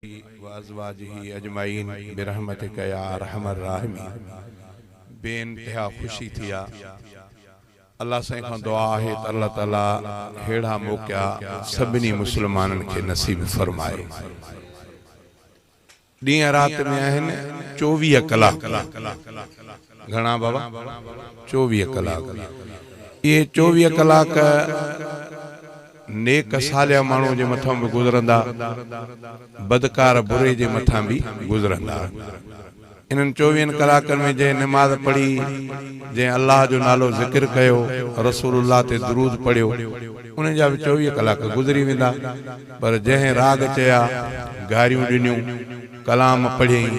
وازواجه اجمعين برحمتک يا ارحم الراحمين بي انتها خوشي ٿي آ الله سائين کان دعا آهي ته الله تعالي ههڙا موقعا سڀني مسلمانن کي نصيب فرمائي. ڏينهن رات ۾ آهن 24 ڪلاڪ. گهڻا بابا؟ 24 ڪلاڪ. اهي 24 ڪلاڪ نيڪ صالح ماڻهوء جي مٿان به گذرندا، بدڪار بري جي مٿان به گذرندا. انهن چوويهن ڪلاڪن ۾ جنهن نماز پڙهي، جنهن الله جو نالو ذڪر ڪيو، رسول الله تي درود پڙهيو، انهن جا به 24 ڪلاڪ گذري ويندا، پر جنهن راڳ چيا، گاريون ڏنيون، ڪلام پڙهيائين،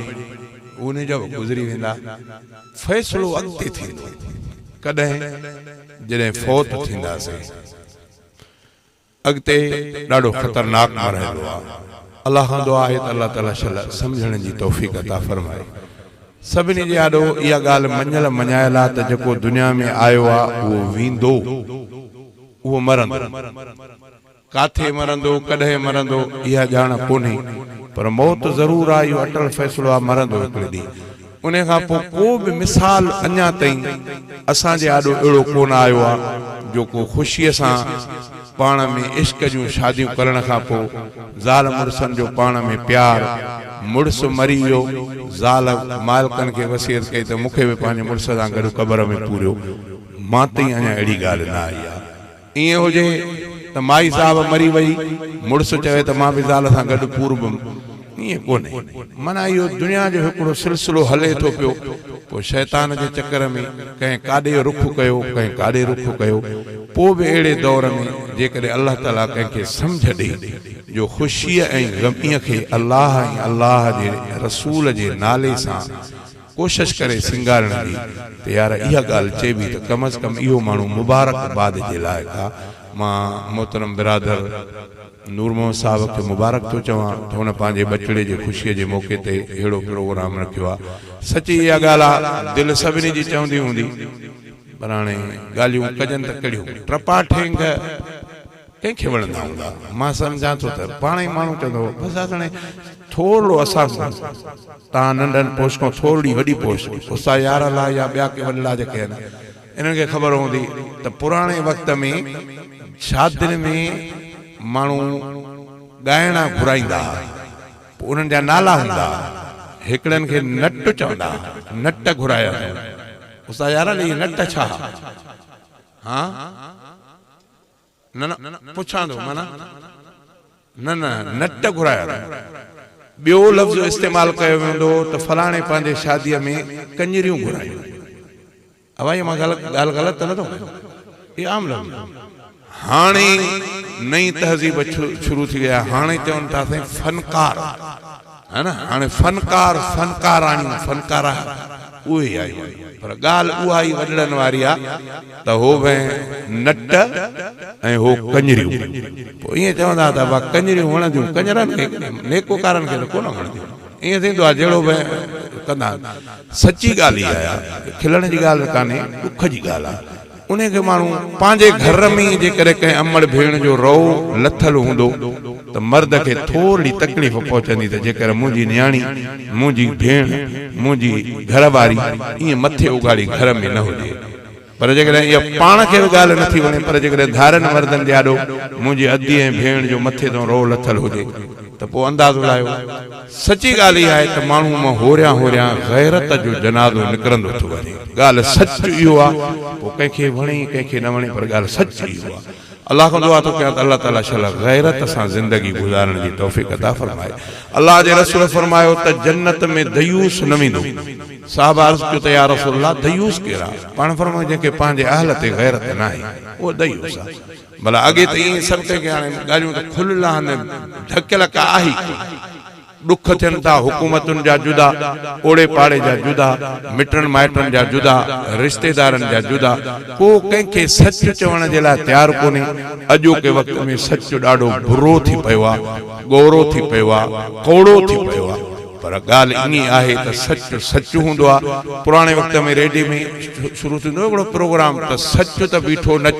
انهن جا به گذري ويندا. فيصلو اڳتي ٿيندو. ڪڏهن؟ جڏهن فوت ٿينداسين. اڳتي ڏاڍو خطرناڪ مرحلو آ. الله کان دعا آهي ته الله تعالي شل سمجهڻ جي توفيق عطا فرمائي. سڀني جي آڏو اها ڳالهه مڃيل مڃايل آ ته جيڪو دنيا ۾ آيو آ اهو ويندو، اهو مرندو. ڪاٿي مرندو، ڪڏهن مرندو اها ڄاڻ ڪونهي پر موت ضرور آ اهو اٽل فيصلو آ مرندو هڪڙي ڏينهن. انهيء کان پوء ڪو به مثال اڃا تائين اسان جي آڏو اهڙو ڪونه آيو آ، جو ڪو خوشيء سان پاڻ ۾ عشق جون شاديون ڪرڻ کان پوء زال مڙسن جو پاڻ ۾ پيار، مڙس مري ويو، زال مالڪن کي وصيت ڪئي ته مون کي به پنهنجي مڙس سان گڏ قبر ۾ پوريو، مان تائين اڃا اهڙي ڳالهه نه آئي آ. ائين هجي ته مائي صاحب مري وئي، مڙس چوي ته مان به زال سان گڏ پوربم، ائين ڪونهي. معنيٰ اهو دنيا جو هڪڙو سلسلو هلي ٿو پيو، پوء شيطان جي چڪر ۾ ڪنهن ڪاڏي رخ ڪيو، ڪنهن ڪاڏي رخ ڪيو، پوء به اهڙي دور ۾ جيڪڏهن الله تعاليٰ ڪنهن کي سمجهه ڏئي جو خوشيء ۽ غميء کي الله ۽ الله جي رسول جي نالي سان ڪوشش ڪري سينگارڻ جي ته يار اها ڳالهه چئبي ته ڪم از ڪم اهو ماڻهو مبارڪ باد جي لائق آ. مان محترم برادر نور محمد صاحب کي مبارڪ ٿو چوان ته هن پنهنجي ٻچڙي جي خوشيء جي موقعي تي ههڙو پروگرام رکيو آ. سچي اها ڳالهه آ دل سڀني جي چوندي هوندي پر هاڻي ڳالهيون ڪجن ته ڪهڙيون ٽپا ٺينگ. ڪنهن کي وڻندا هوندا؟ مان سمجهان ٿو ته پاڻ ئي ماڻهو چوندو هو، بس هاڻي ٿورڙو اثاثو توهان ننڍن پوش کان ٿورڙي وڏي پوش استاد يار الله يا ٻيا ڪي وڏڙا جيڪي آهن انهن کي خبر هوندي ته پراڻي وقت ۾ شادين ۾ ماڻهو ڳائڻا گهرائيندا ها پوء انهن جا نالا هوندا ها هڪڙن کي نٽ چوندا ها نٽ گهرايا اٿئون استاد يار الله اهي نٽ ڇا ها؟ ها؟ نه نه پڇان ٿو معنيٰ نه نه نٽ گهرايا اٿم. ٻيو لفظ استعمال ڪيو ويندو هو ته فلاڻي پنهنجي شاديء ۾ ڪڃريون گهرايون. اوهان اها مان ڳالهه غلط ته نه ٿو ڪيان. اهي عام لفظ آهن. هاڻي نئين تهذيب شروع ٿي وئي آهي. هاڻي چون ٿا سائين فنڪار. ها نه هاڻي فنڪار فنڪاراڻيون فنڪارا اهي آيون پر ڳالهه اها ئي وڏڙن واري آ ته هو ڀين نٽ ۽ هو ڪڃريون پوء ائين چوندا ته ابا ڪڃريون وڻنديون ڪڃرن کي نيڪوڪارن کي ته ڪونه وڻنديون ائين ٿيندو آ جهڙو ڀين ڪندا سچي ڳالهه اها آ کلڻ جي ڳالهه ڪانهي ڏک جي ڳالهه آ. انهيء کي ماڻهو پنهنجي گهر ۾ ئي جيڪڏهن ڪنهن امڙ ڀيڻ جو رئو لٿل هوندو ته مرد کي ٿورڙي تڪليف پهچندي ته جيڪر منهنجي نياڻي، منهنجي ڀيڻ، منهنجي گهر واري ائين مٿي اگهاڙي گهر ۾ نه هجي. پر جيڪڏهن اها پاڻ کي به ڳالهه نٿي وڻي پر جيڪڏهن ڌارين مردن جي آڏو منهنجي ادي ۽ ڀيڻ جو مٿي تان رئو لٿل هجي ته پوء اندازو لايو. سچي ڳالهه اها آهي ته ماڻهو مان هوريان هوريان غيرت جو جنازو نڪرندو ٿو وڃي. ڳالهه سچ اهو آ، پوء ڪنهن کي وڻي ڪنهن کي نه وڻي پر ڳالهه سچ اهو آ. الله کان دعا ٿو ڪيان ته الله تعالي شل غيرت سان زندگي گذارڻ جي توفيق عطا فرمائي. الله جي رسول فرمايو ته جنت ۾ ديوث نه ويندو. صحابه عرض ڪيو ته يا رسول الله ديوث ڪير آ؟ پاڻ فرمايو جنهن کي پنهنجي اهل تي غيرت ناهي اهو ديوث آ. ڀلا اڳي ته ائين سڀ ڪنهن کي هاڻي ڳالهيون ته کليل آهن ڍڪيل ڪا آهي ئي ڪونه. ڏک ٿين ٿا حڪومتن جا جدا، اوڙي پاڙي جا جدا، مٽن مائٽن جا جدا، رشتيدارن جا جدا، ڪو ڪنهن کي سچ چوڻ جي لاء تيار ڪونهي، اڄوڪي وقت ۾ سچ ڏاڍو برو ٿي پيو آ، ڳورو ٿي پيو آ، ڪوڙو ٿي پيو آ. پر ڳالهه ائين آهي ته سچ سچ هوندو آ. پراڻي وقت ۾ ريڊيي ۾ شروع ٿيندو هو هڪڙو پروگرام ته سچ ته بيٺو نچ.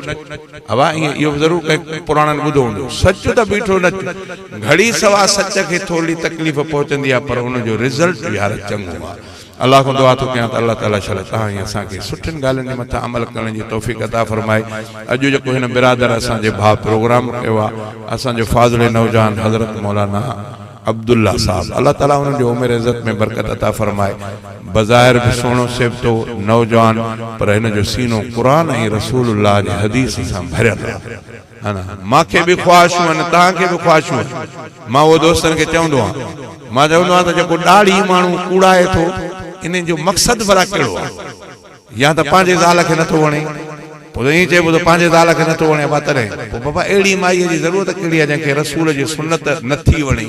ابا ائين اهو به ضرور ڪنهن پراڻن ٻڌو هوندو. سچ ته بيٺو نچ. گهڙي سوا سچ کي ٿورڙي تڪليف پهچندي آ پر ان جو رزلٽ يار چڱو آ. الله کان دعا ٿو ڪيان ته الله تعالي شل توهان ۽ اسان کي سٺين ڳالهين جي مٿان عمل ڪرڻ جي توفيق عطا فرمائي. اڄ جيڪو هن برادر اسان جي ڀاء پروگرام ڪيو آ اسان جو فاضل نوجوان حضرت مولانا عبدالله صاحب الله تعالي انهن جو عمر عزت ۾ برڪت عطا فرمائي بظاهر به سهڻو سيبتو نوجوان پر هن جو سينو قرآن ۽ رسول الله جي حديث سان ڀريل آ. ها نه مان کي به خواهشون آهن توهان کي به خواهشون آهن مان اهو دوستن کي چوندو آهيان مان چوندو آهيان ته جيڪو ڏاڙهي ماڻهو ڪوڙائي ٿو ان جو مقصد ڀلا ڪهڙو آهي يا ته پنهنجي زال کي نٿو وڻي پوء ته ائين چئبو ته پنهنجي زال کي نٿو وڻي ابا تڏهن پوء بابا اهڙي مائيء جي ضرورت ڪهڙي آهي جنهن کي رسول جي سنت نٿي وڻي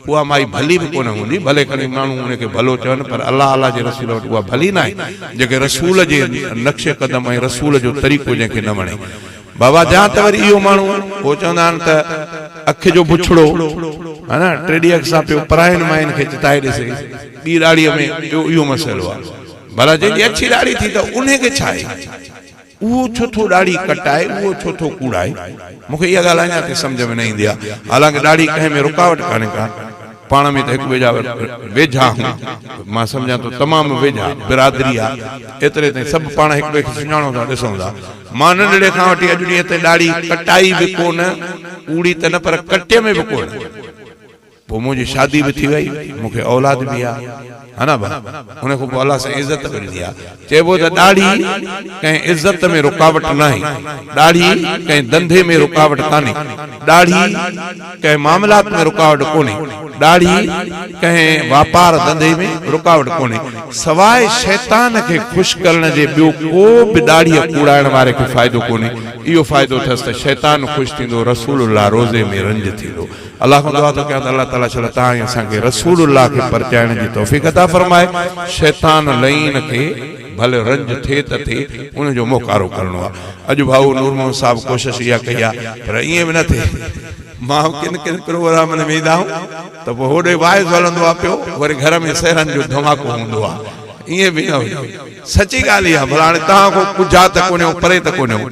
اها مائي ڀلي به ڪونه هوندي ڀلي کڻي ماڻهو ان کي ڀلو چون پر الله الله جي رسول وٽ اها ڀلي ناهي جيڪي رسول جي نقش قدم ۽ رسول جو طريقو جنهن کي نه وڻي بابا جان ته وري اهو ماڻهو هو چوندا آهن ته اک جو بڇڙو ها نه ٽيڏي اک سان پيو پراين ماين کي چتائي ڏسي ٻي ڏاڙهيء ۾ ٻيو اهو مسئلو آهي ڀلا جنهن جي اڇي ڏاڙهي ٿي ته انهي کي ڇا آهي اهو ڇو ٿو ڏاڙهي ڪٽائي اهو ڇو ٿو ڪوڙائي مون کي اها ڳالهه اڃا تائين سمجهه ۾ نه ايندي آهي حالانڪه ڏاڙهي ڪنهن ۾ رڪاوٽ ڪانهي ڪا پاڻ ۾ ته هڪ ٻئي جا ويجها آهيون، مان سمجهان ٿو تمام ويجها، برادري آ، ايتري تائين سڀ پاڻ هڪ ٻئي کي سڃاڻون ٿا ڏسون ٿا. مان ننڍڙي کان وٺي اڄ ڏينهن تائين ڏاڙهي ڪٽائي به ڪو نه، ڪوڙي ته نه پر ڪٽيم به ڪو نه. پوء منهنجي شادي به ٿي وئي، مون کي اولاد به آ. ها نه ڀا؟ ان کان پوء الله سائين عزت به ڏني آ. چئبو ته ڏاڙهي ڪنهن عزت ۾ رڪاوٽ ناهي، ڏاڙهي ڪنهن ڌنڌي ۾ رڪاوٽ ڪانهي، ڏاڙهي ڪنهن معاملات ۾ رڪاوٽ ڪونهي، ڏاڙهي ڪنهن واپار ڌنڌي ۾ رڪاوٽ ڪونهي. سواء شيطان کي خوش ڪرڻ جي ٻيو ڪو به ڏاڙهيء ڪوڙائڻ واري کي فائدو ڪونهي. اهو فائدو اٿس ته شيطان خوش ٿيندو، رسول الله روضي ۾ رنج ٿيندو. الله کان دعا ٿو ڪيان ته الله تعالي شل توهان ۽ اسان کي رسول الله کي پرچائڻ جي توفيق عطا فرمائي. شيطان لعين کي ڀل رنج ٿئي ته ٿئي ان جو منهن ڪارو ڪرڻو آ. اڄ ڀائو نور محمد صاحب ڪوشش اها ڪئي آ پر ائين به نه ٿئي. مان ڪن ڪن پروگرامن ۾ ويندا آهيون ته پوء هوڏي واعظ هلندو آ پيو وري گهر ۾ سهرن جو ڌماڪو هوندو آ. ائين به نه هجي. سچي ڳالهه اها ڀلا هاڻي توهان کان ڳجها ته ڪونهيو پري ته ڪونهيو.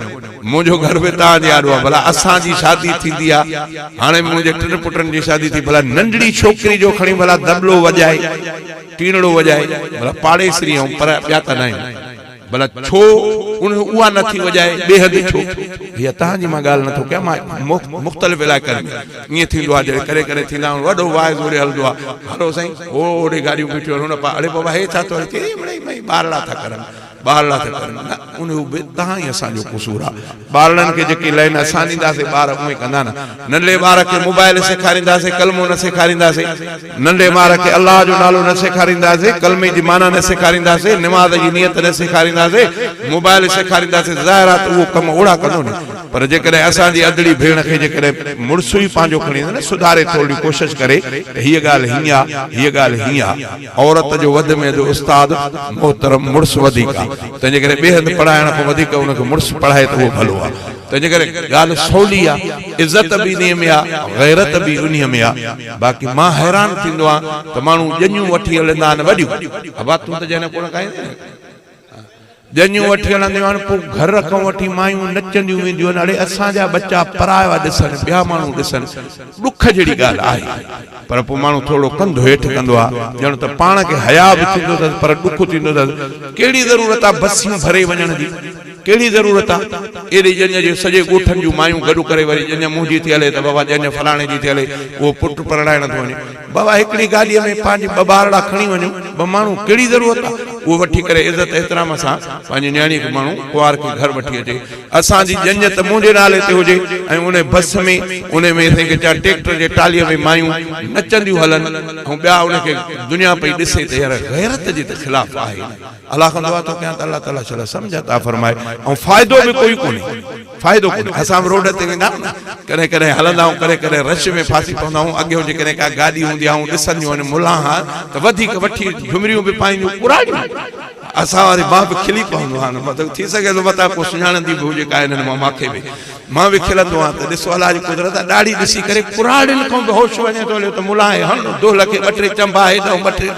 منهنجو گهر به توهان جي آڏو آ ڀلا اسان جي شادي ٿيندي آ هاڻي به منهنجي ٽن پٽن جي شادي ٿي ڀلا ننڍڙي ڇوڪري جو کڻي ڀلا دٻلو وڄائي ٽينڙو وڄائي ڀلا پاڙيسري آهيون پر ٻيا ته ناهيون ڀلا ڇو ان اها نه ٿي وڄائي ٻئي هنڌ ڇو هيء توهان جي مان ڳالهه نه ٿو ڪيان مان مختلف علائقن ۾ ائين ٿيندو آ جڏهن ڪڏهن ڪڏهن ٿيندا آهن وڏو واعظ هوڏي هلندو آ هلو سائين هو هوڏي گاڏيون بيٺيون آهن هن پا اڙي بابا هي ڇا ٿو هلي چي مڙئي مئي ٻارڙا ٿا ڪرن ٻارڙا ٿا ڪرن نه ان جو به تهان ئي اسان جو قصور آ ٻارڙن کي جيڪي لائن اسان ڏينداسي ٻار اونئي ڪندا نه ننڍڙي ٻار کي موبائل سيکارينداسي ڪلمو نه سيکارينداسي ننڍي ٻار کي الله جو نالو نه سيکارينداسي ڪلمي جي معنيٰ نه سيکارينداسي نماز جي نيت نه سيکارينداسي موبائل سيکارينداسي ظاهر آ ته اهو ڪم اوڙا ڪندو نه پر جيڪڏهن اسان جي ادڙي ڀيڻ کي جيڪڏهن مڙس ئي پنهنجو کڻي نه سڌاري ٿورڙي ڪوشش ڪري ته هيء ڳالهه هيئن آ، هيء ڳالهه هيئن آ. عورت جو وڌ ۾ وڌ استاد محترم مڙس وڌيڪ آ. تنهنجي ڪري ٻئي هنڌ پڙهائڻ کان وڌيڪ ان کي مڙس پڙهائي ته اهو ڀلو آ. تنهنجي ڪري ڳالهه سولي آ، عزت به انهيء ۾ آ، غيرت به انهيء ۾ آ. باقي مان حيران ٿيندو آهيان ته ماڻهو ڄڃون وٺي هلندا آهن وڏيون. ابا تون ته جنهن ڪونه کائيندين. ڄڃون وٺي هلنديون آهن، پوء گهر کان وٺي مايون نچنديون وينديون آهن، اڙي اسان جا ٻچا پرايا ڏسن، ٻيا ماڻهو ڏسن، ڏک جهڙي ڳالهه آهي. پر پوء ماڻهو ٿورڙو ڪنڌ هيٺ ڪندو آهي، ڄڻ ته پاڻ کي حياء به ٿيندو اٿس پر ڏک ٿيندو اٿس. ڪهڙي ضرورت آهي بسيون ڀري وڃڻ جي؟ ڪهڙي ضرورت آهي؟ ايڏي ڄڃ جي سڄي ڳوٺن جون مايون گڏ ڪري وري ڄڃ منهنجي ٿي هلي ته بابا ڄڃ فلاڻي جي ٿي هلي، اهو پٽ پرڻائڻ ٿو وڃي. بابا هڪڙي گاڏيء ۾ پنهنجي ٻه ٻارڙا کڻي وڃو، ٻه ماڻهو، ڪهڙي ضرورت آ؟ اهو وٺي ڪري عزت احترام سان پنهنجي نياڻيء کي ماڻهو ڪنوار کي گهر وٺي اچي. اسان جي ڄڃ ته منهنجي نالي تي هجي ۽ انهي بس ۾، انهي ۾ سائين ڪي ٽيڪٽر جي ٽاليء ۾ مايون نچنديون هلن ۽ ٻيا ان کي دنيا پئي ڏسي ته يار غيرت جي ته خلاف آهي نه. الله کان دعا ٿو ڪيان ته الله تعاليٰ شل سمجهه عطا فرمائي ۽ فائدو به ڪوئي ڪونهي. فائدو ڪونهي. اسان به روڊ تي ويندا آهيون نه، ڪڏهن ڪڏهن هلندا آهيون، ڪڏهن ڪڏهن رش ۾ ڦاسي پوندا آهيون. اڳيون جيڪڏهن ڪا گاڏي هوندي آهي ۽ ڏسنديون آهن ملان ها ته وڌيڪ وٺي جهمريون به پائينديون ڪراڙيون. اسان واري مان به کلي پوندو آهيان مطلب ٿي سگهي ٿو متان ڪو سڃاڻندي به هجي ڪا انهن مان ماکي به مان به کلندو آهيان ته ڏسو الله جي قدرت آهي ڏاڙهي ڏسي ڪري ڪراڙين کان به هوش وڃي ٿو هليو ته ملا آهي هڻ دهل کي ٻه ٽي چنبا هيڏانهن ٻه ٽي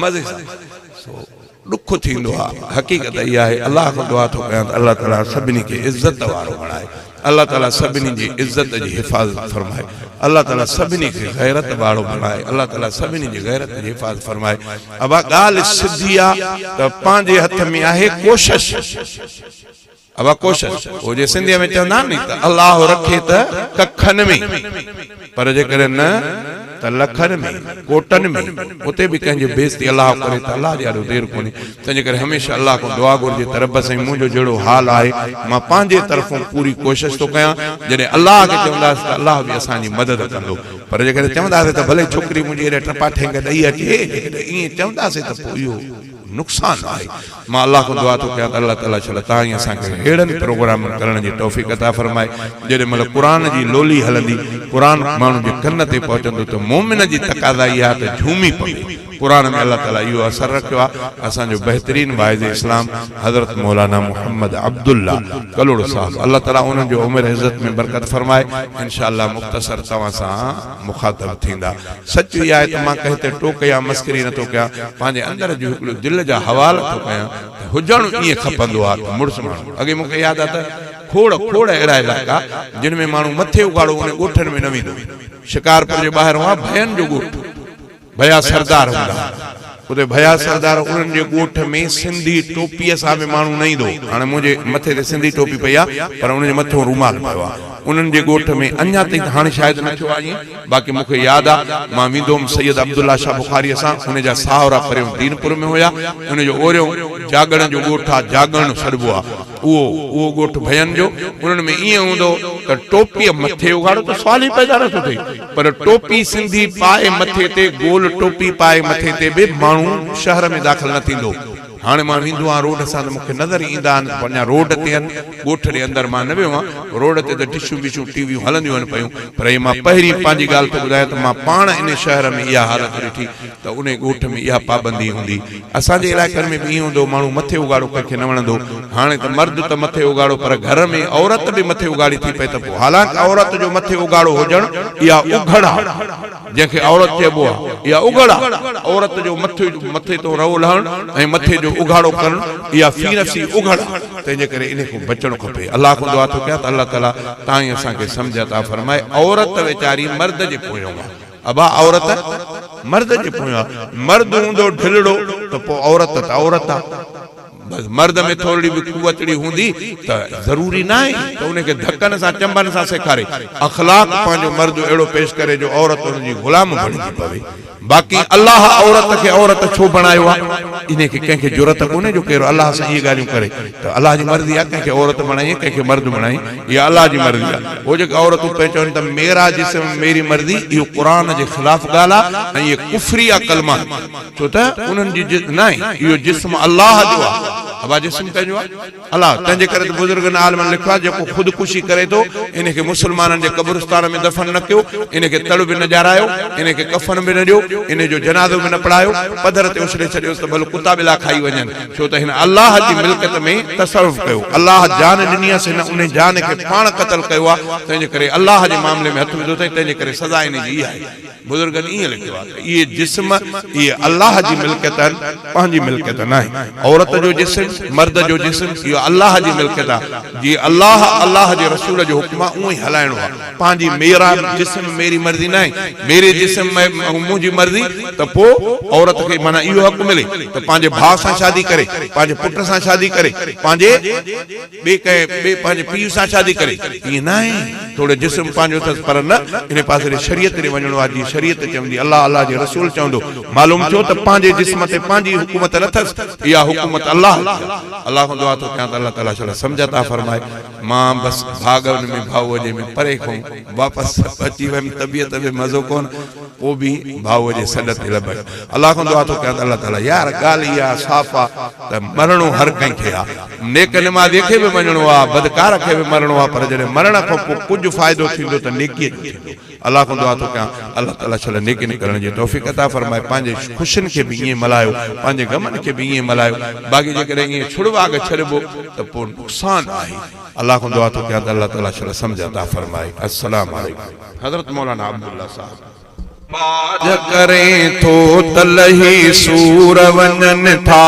مزي سان سو ڏک ٿيندو آ حقيقت اها آهي الله کان دعا ٿو ڪيان ته الله تعالي سڀني کي عزت وارو بڻائي الله تعالي سڀني جي عزت جي حفاظت فرمائي الله تعالي سڀني کي غيرت وارو بڻائي الله تعالي سڀني جي غيرت جي حفاظت فرمائي ابا ڳالهه سڌي آ ته پنهنجي هٿ ۾ آهي ڪوشش ابا ڪوشش هو جي سنڌيء ۾ چوندا آهن ني ته الله رکي ته ڪکن ۾ پر جيڪڏهن نه ته لکن ۾ ڪوٽن ۾ اتي به ڪنهن جي بيعزتي الله ڪري ته الله جي آڏو دير ڪونهي تنهنجي ڪري هميشه الله کان دعا گهرجي ته رب سائين منهنجو جهڙو حال آهي مان پنهنجي طرفون پوري ڪوشش ٿو ڪيان جڏهن الله کي چونداسين ته الله به اسان جي مدد ڪندو پر جيڪڏهن چونداسين ته ڀلي ڇوڪري منهنجي هيڏي ٽپا ٺينگ ڏئي اچي جيڪڏهن ائين چونداسين ته پوء اهو نقصان آهي. مان الله کان دعا ٿو ڪيان ته الله تعالي شل تان ئي اسان کي ههڙن پروگرامن ڪرڻ جي توفيق عطا فرمائي جيڏي مهل قرآن جي لولي هلندي قرآن ماڻهن جي ڪن تي پهچندو ته مؤمن جي تقاضا اها ته جهومي پوي قرآن ۾ الله تعالي اهو اثر رکيو آهي اسان جو بهترين واعظ اسلام حضرت مولانا محمد عبدالله ڪلهوڙو صاحب الله تعالي انهن جو عمر عزت ۾ برڪت فرمائي انشاء الله مختصر توهان سان مخاطب ٿيندا. سچ اهو آهي ته مان ڪنهن تي ٽوڪ يا مسخري نٿو ڪيان، پنهنجي اندر جون هڪڙيون دل جا حوال ٿو ڪيان ته هجڻ ائين کپندو آهي ته مڙس ماڻهو. اڳي مون کي ياد آهي ته کوڙ کوڙ اهڙا علائقا جن ۾ ماڻهو مٿي اگهاڙو انهن ڳوٺن ۾ نه ويندو. شڪارپور جي ٻاهرون آهي ڀين جو ڳوٺ. ڀيا سردار هوندا ها. اتي ڀيا سردار انهن جي ڳوٺ ۾ سنڌي ٽوپيء سان به ماڻهو نه ايندو هو. هاڻي منهنجي مٿي تي سنڌي ٽوپي پئي آهي پر ان جي مٿو رومال پيو آهي. انهن جي ڳوٺ ۾ اڃا تائين ته هاڻي شايد نه ٿيو آهي ائين، باقي مون کي ياد آهي مان ويندو هوم سيد عبدالله شاهه بخاريء سان، ان جا ساهورا پريون دينپور ۾ هيا. ان جو اوريون جاڳڻ جو ڳوٺ آهي، جاڳڻ سڏبو آهي. اهو اهو ڳوٺ ڀين جو، انهن ۾ ائين هوندو هو ته ٽوپيء مٿي اگهاڙو ته سوال ئي پيدا نه ٿو ٿئي. پر ٽوپي سنڌي پائي مٿي تي گول ٽوپي پائي مٿي تي به ماڻهو شهر ۾ داخل نه ٿيندو. هاڻي مان ويندو آهيان روڊ سان ته مون کي نظر ايندا آهن ته اڃا روڊ تي آهن ڳوٺ ڏي اندر مان نه ويو آهيان روڊ تي ته ڊشون بشون ٽي ويون هلنديون آهن پيون پر هي مان پهرين پنهنجي ڳالهه ٿو ٻڌايان ته مان پاڻ انهي شهر ۾ اها حالت ڏٺي ته انهي ڳوٺ ۾ اها پابندي هوندي. اسان جي علائقن ۾ به ائين هوندو هو، ماڻهو مٿي اگهاڙو ڪنهن کي نه وڻندو هو. هاڻي ته مرد ته مٿي اگهاڙو پر گهر ۾ عورت به مٿي اگهاڙي ٿي پئي ته پوء حالانڪ عورت جو مٿي اگهاڙو هجڻ اها اگهڙ آ، جنهن کي عورت چئبو آ، اها اگهڙ آ. عورت جو مٿي مٿي تون رئو لهڻ ۽ مٿي جو اگهاڙو ڪرڻ اها في نفسه اگهڙ آ، تنهن جي ڪري انهي کان بچڻ کپي. الله کان دعا ٿو ڪيان ته الله تعاليٰ تائين اسان کي سمجهه عطا فرمائي. عورت ويچاري مرد جي پويون آ. ابا عورت مرد جي پويان آ، مرد هوندو ڍلڙو ته پوء عورت ته عورت آ. بس مرد ۾ ٿورڙي به قوتڙي هوندي ته ضروري ناهي ته ان کي ڌڪن سان چنبن سان سيکاري. اخلاق پنهنجو مرد اهڙو پيش ڪري جو عورت ان جي غلام بڻجي پوي. باقي الله عورت کي عورت ڇو بڻايو آ؟ انهي کي ڪنهن کي جرئت ڪونهي جو ڪير الله سان اهي ڳالهيون ڪري ته الله جي مرضي آ ڪنهن کي عورت بڻائين ڪنهن کي مرد بڻائين. اها الله جي مرضي آهي. هو جيڪي عورتون پئي چون ته ميرا جسم ميري مرضي اهو قرآن جي خلاف ڳالهه آهي ۽ اهي ڪفريه ڪلما آهن ڇو ته انهن جي ناهي اهو جسم الله جو آهي. ابا جسم ڪنهن جو آهي؟ الله تنهن جي ڪري ته بزرگن عالمن لکيو آهي جيڪو خودڪشي ڪري ٿو ان کي مسلمانن جي قبرستان ۾ دفن نه ڪيو ان کي تڙ به نه ڄارايو ان کي ڪفن به نه ڏيو ان جو جنازو به نه پڙهايو پڌر تي اڇلي ڇڏيوس ته ڀل ڪتا ٻلا کائي وڃن. ڇو ته هن الله جي ملڪيت ۾ تصرف ڪيو. الله جان ڏني آهي، هن انهي جان کي پاڻ قتل ڪيو آهي، تنهن جي ڪري الله جي معاملي ۾ هٿ وڌو اٿائين، تنهن جي ڪري سزا انهي جي اها آهي. بزرگن ائين لکيو آهي ته اهي جسم، اهي الله جي ملڪيت آهن، پنهنجي ملڪيت ناهي. عورت جو جسم، مرد جو جسم، اهو الله جي ملڪيت آهي. جيئن الله، الله جي رسول جو حڪم آهي، اونئين هلائڻو آهي. پنهنجي ميرا جسم ميري مرضي ناهي، ميري جسم منهنجي مرضي ته پوء عورت کي معنيٰ اهو حق ملي ته پنهنجي ڀاء سان شادي ڪري، پنهنجي پٽ سان شادي ڪري، پنهنجي ٻئي ڪنهن ٻئي پنهنجي پيء سان شادي ڪري، ائين ناهي، توڙي جسم پنهنجو اٿس پر نه ان پاسي ڏي شريعت ڏي وڃڻو آهي جيئن شريعت چوندي الله الله جي رسول چوندو، معلوم ٿيو ته پنهنجي جسم تي پنهنجي حڪومت نه اٿس، اها حڪومت الله جي آهي. الله کان دعا ٿو ڪيان ته الله تعاليٰ شل سمجهه عطا فرمائي. مان بس ڀاڳ ان ۾ ڀائوء جي ۾ پري کان واپس اچي ويم طبيعت ۾ مزو ڪونه پوء به ڀائوء جي سڏ تي لبيڪ الله کان دعا ٿو ڪيان ته الله تعالي يار ڳالهه اها صاف آ ته مرڻو هر ڪنهن کي آ نيڪ نمازيء کي به وڃڻو آ بدڪار کي به مرڻو آ پر جڏهن مرڻ کان پوء ڪجهه فائدو ٿيندو ته نيڪيء جو ٿيندو. الله کان دعا ٿو ڪيان الله تعالي شل نيڪين ڪرڻ جي توفيق عطا فرمائي پنهنجي خوشين کي به ائين ملهايو پنهنجي غمن کي به ائين ملهايو باقي جيڪڏهن ائين ڇڙواڳ ڇڏبو ته پوء نقصان آهي الله کان دعا ٿو ڪيان ته الله تعالي شل سمجهه عطا فرمائي السلام عليڪم حضرت مولانا عبدالله صاحب. ٻاجهه ڪرين ٿو ته لهي سور وڃن ٿا.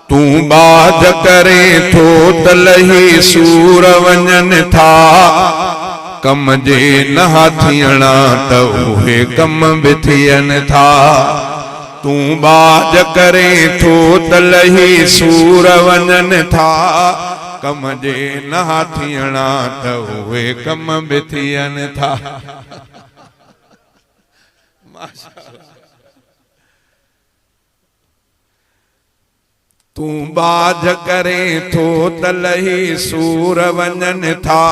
تون ٻاجهه ڪرين ٿو ته لهي سور وڃن ٿا. ڪم جي نه ها ٿيڻا ته اهي ڪم به ٿين ٿا. تون ٻاجهه ڪرين ٿو ته لهي سور وڃن ٿا. ڪم جي نه ها ٿيڻا ته اهي ڪم به ٿين ٿا. تون ٻاجهه ڪرين ٿو ته لهي سور وڃن ٿا،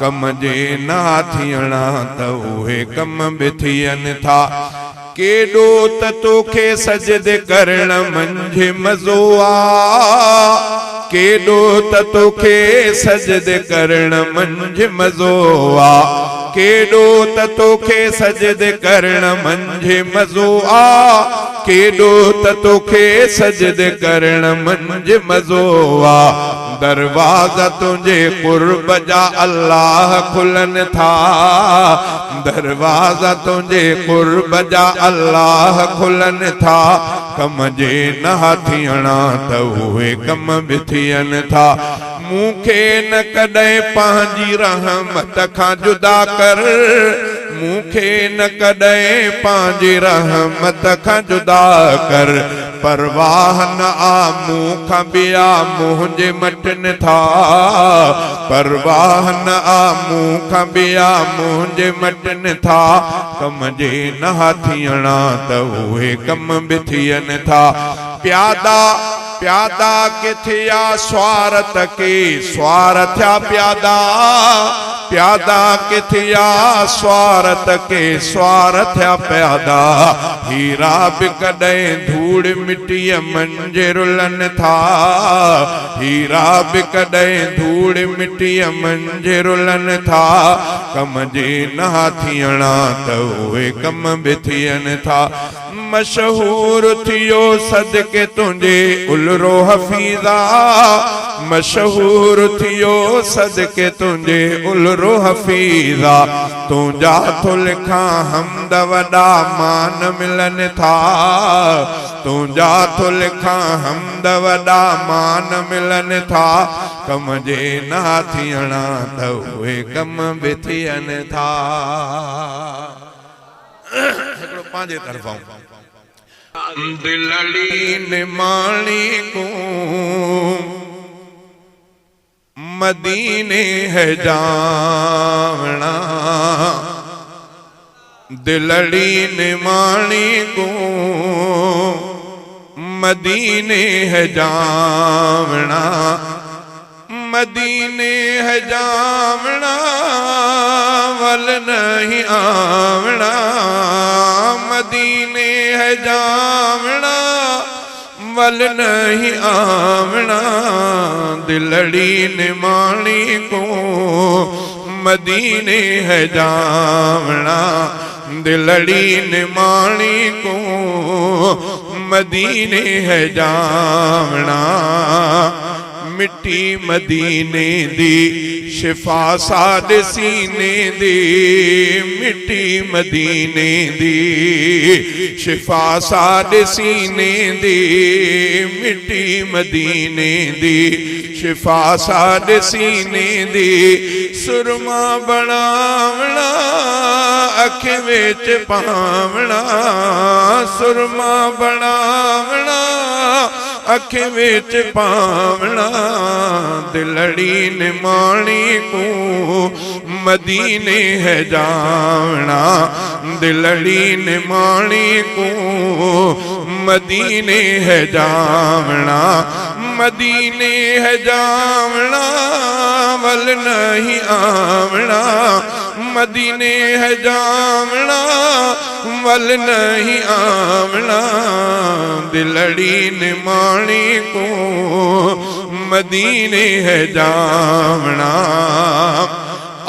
ڪم جي نه ٿيڻا ته اهي ڪم به ٿين ٿا. ڪيڏو ته توکي سجدي ڪرڻ منجهه مزو آ، ڪيڏو ته توکي سجدي ڪرڻ منجهه مزو آ، ڪيڏو ته توکي سجدي ڪرڻ منجهه مزو آ. ڪيڏو ته توکي سجدي ڪرڻ منجهه مزو آ دروازا تنهنجي قرب جا الله کلن ٿا دروازا تنهنجي قرب جا الله کلن ٿا ڪم جي نه ٿيڻا ته اهي ڪم به ٿين ٿا مون کي نه ڪڏهن پنهنجي رحمت کان جدا ڪر، مون کي نه ڪڏهن پنهنجي رحمت کان جدا ڪر، پرواهه نه آ مون کان ٻيا منهنجي مٽن ٿا، پرواهه نه آ مون کان ٻيا منهنجي مٽن ٿا، ڪم جي نه ٿيڻا ته اهي ڪم به ٿين ٿا، پيادا. پيادا ڪي ٿيا سوار ته ڪي سوار ٿيا پيادا، پيادا ڪي ٿيا سوار ته ڪي سوار ٿيا پيادا، هيرا به ڪڏهن ڌوڙ مٽيء منجهه رلن ٿا، هيرا به ڪڏهن ڌوڙ مٽيء منجهه رلن ٿا، ڪم جي نه ٿيڻا ته اهي ڪم به ٿين ٿا. مشهور ٿيو صدقي تنهنجي الرو حفيظا مشهور ٿيو صدقي تنهنجي الرو حفيظا تنهنجا ٿو لکان حمد وڏا مان ملن ٿا تنهنجا ٿو لکان حمد وڏا مان ملن ٿا ڪم جي نه ٿيڻا ته اهي ڪم به ٿين ٿا. هڪڙو پنهنجي طرفان. دلڙي نماڻي ڪون مديني هي جاوڻا دلڙي نماڻي ڪون مديني هي جاوڻا. مديني هجاوڻا ول نهين آوڻا مديني هجاوڻا ول نهين آوڻا دلڙي نماڻي ڪون مديني هجاوڻا دلڙي نماڻي ڪون مديني هجاوڻا. مٽي مديني the شفا ساڏي سيني the مٽي مديني the شفا ساڏي سيني the مٽي مديني the شفا ساڏي سيني the سرما بڻاوڻا اکين وچ پاوڻا سرما بڻاوڻا اکين وچ پاوڻا دلڙي نماڻي ڪون مديني ہے جاوڻا دلڙي نماڻي ڪون مديني ہے جاوڻا مديني ہے جاوڻا ول نهين آوڻا مديني ہے جاوڻا ول نهين آوڻا دلڙي نماڻي ڪون مديني ہے جاوڻا.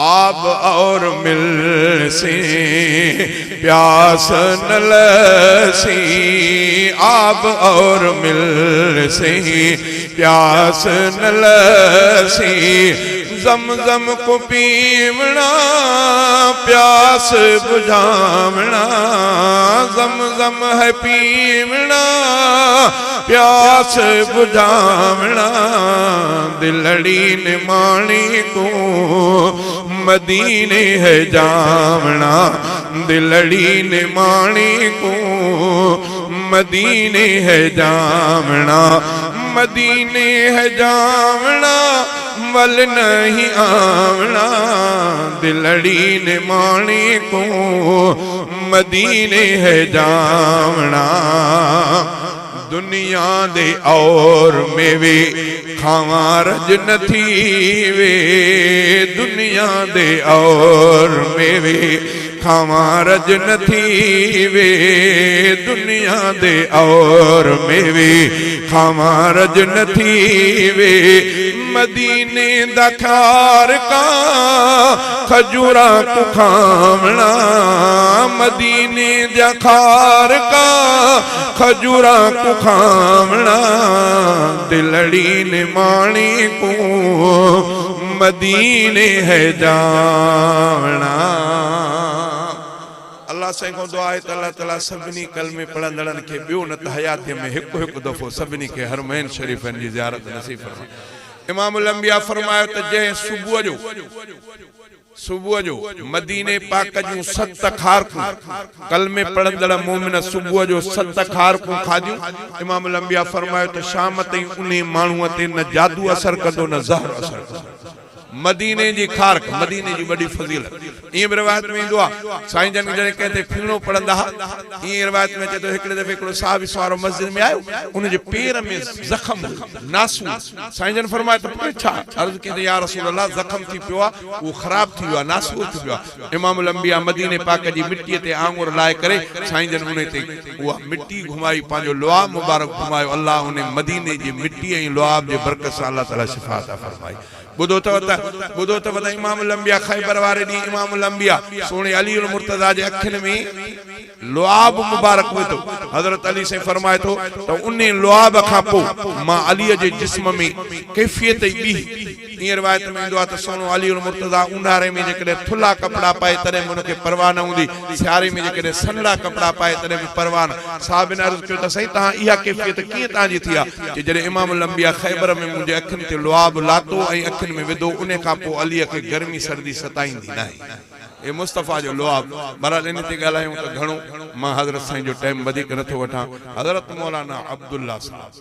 آب اور مل سين پياس نه لهسين آب اور مل سين پياس نه لهسين زم زم ڪو پيوڻا پياس بجھاوڻا زم زم هي پيوڻا پياس بجھاوڻا دلڙي نماڻي ڪون مديني هي جاوڻا دلڙي نماڻي ڪون مديني هي جاوڻا مديني هي جاوڻا ول نهين آوڻا دلڙي نماڻي ڪون مديني هي جاوڻا دنيا the اور ميوي کاوان رڄ نه ٿيوي دنيا the اور ميوي کاوان رڄ نه ٿيوي دنيا the اور ميوي کاوان رڄ نه ٿيوي مديني دا کار ڪان کجوران ڪو کاوڻا مديني دا کار ڪان کجوران ڪو کاوڻا دلڙي نماڻي ڪو مديني هي جاوڻا. الله سائين کان دعا آهي ته الله تعالي سڀني ڪلمي پڙهندڙن کي ٻيو نه ته حياتيء ۾ هڪ هڪ دفعو سڀني کي حرمين شريفين جي زيارت نصيب فرمائي. امام الانبياء فرمايو ته جنهن صبح جو صبح جو مديني پاڪ جون ست کارڪون ڪلمي پڙهندڙ مؤمن صبح جو ست کارڪون کاڌيون، امام الانبياء فرمايو ته شام تائين انهي ماڻهوء تي نه جادو اثر ڪندو نه زهر اثر ڪندو. مديني جي کارڪ، مديني جي وڏي فضيلت. ائين به روايت ۾ ايندو آهي، سائين جن جڏهن ڪنهن تي ڦيڻو پڙهندا ها، ائين ئي روايت ۾ اچي ٿو هڪڙي دفعي هڪڙو صحابي سوارو مسجد ۾ آيو، ان جي پير ۾ زخم هيو، ناسور، سائين جن فرمايو ته پوء ڇا؟ عرض ڪيائين ته يا رسول الله زخم ٿي پيو آهي، اهو خراب ٿي ويو آهي، ناسور ٿي پيو آهي. امام الانبياء مديني پاڪ جي مٽيء تي آڱر لائي ڪري سائين جن انهي تي اها مٽي گهمائي پنهنجو لعاب مبارڪ گهمايو الله انهي مديني جي مٽي ۽ لعاب جي برڪت سان الله تعالي شفا عطا فرمائي. ٻڌو اٿو ته ٻڌو اٿو ته امام الانبياء خيبر واري ڏينهن امام الانبياء سهڻي علي المرتضيٰ جي اکين ۾ لعاب مبارڪ وڌو. حضرت علي سائين فرمائي ٿو ته انهي لعاب کان پوء مان علي جي جسم ۾ ڪيفيت ئي ٻي هئي. ائين روايت ۾ ايندو آهي ته سهڻو علي المرتضيٰ اونهاري ۾ جيڪڏهن ٿلها ڪپڙا پائي تڏهن به ان کي پرواهه نه هوندي، سياري ۾ جيڪڏهن سنهڙا ڪپڙا پائي تڏهن به پرواهه نه. صحابين عرض ڪيو ته سائين توهان اها ڪيفيت ڪيئن توهان جي ٿي آهي؟ چي جڏهن امام الانبياء خيبر ۾ منهنجي اکين تي لعاب لاتو ۽ اکين ۾ وڌو انهي کان پوء علي کي گرمي سردي ستائيندي ناهي. اي مصطفيٰ جو لعاب. بهرحال ان تي ڳالهايون ته گهڻو، مان حضرت سائين جو ٽائيم وڌيڪ نٿو وٺان. حضرت مولانا عبدالله صاحب.